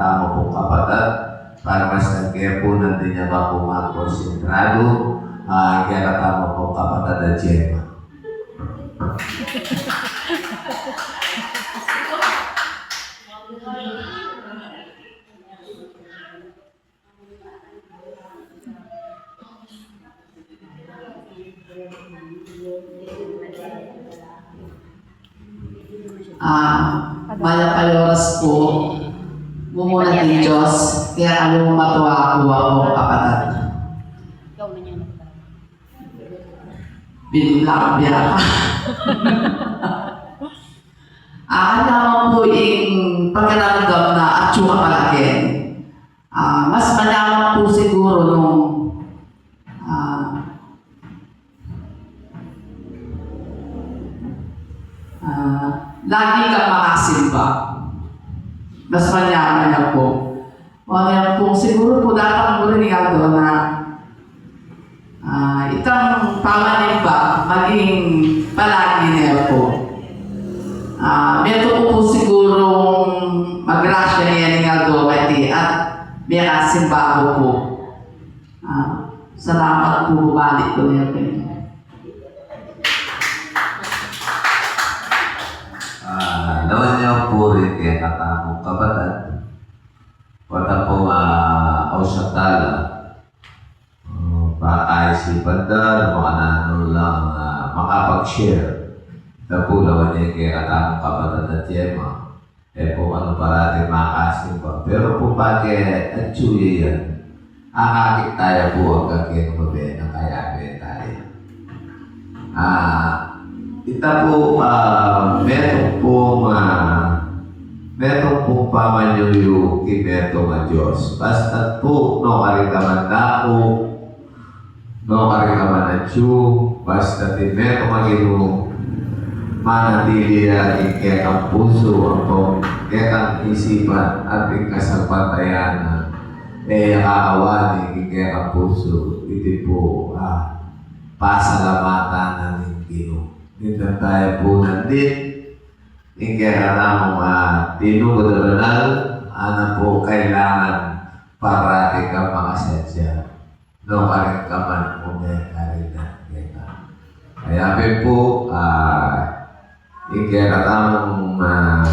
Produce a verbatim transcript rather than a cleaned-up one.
Tamu pung kapatad, para mas nagkepunan din ya ba ku magkonsentradu, ah, kaya katamu pung kapatad a Gemma. Ah, mayap a oras pu, mumuna king Dios, kaya kalu matua ku, aku, kapatad. Binulak biya. Ah, ano naman pu ing pakiramdam na atyu ka pala ken? Ah, mas manyaman pu siguru nung, ah, ah, lagi kang makasimba. Mas manyaman na pu. O, yan pu, siguru pu datang mu rin ing aldo na, ah, itang pamanimba, maging palagi na pu. Ah, metung ku pu sigurung magrasya ngeni ing aldo a iti at mekasimba ku pu. Ah, salamat pu, balik ku na pu. Ah, lawan yu pu rin kekatamung kapatad. Pota pu, ah, ausan tala. Ah, baka isipan da, makananu lang, ah, makapag-share. Ita pu lawan ya kekatamung kapatad a Gemma. E pu kanu parati makasimba. Pero pu pake atyu ya yan, akakit taya pu agka keng mabie na kayabe taya. Ah, ita pu, ah, metung pung, ah, metung pung pamanyuyu king metung a Dios. Basta pu, nukarin ka man daku, nukarin ka man atyu, basta ing metung a Ginu, manatili ya king kekang pusu, ampong kekang isipan, at ing kasalpantayanan, e ya kakawani king kekang pusu. Iti pu, ah, pasalamatan na ning Ginu. Mindan taya pu nandin, ing kekatamung, ah, tinubud a banal, ana pu kailangan parati kang makasadya. Nukarin ka man, o mekarin na keka. Kaya pin pu, ah, ing kekatamung, ah,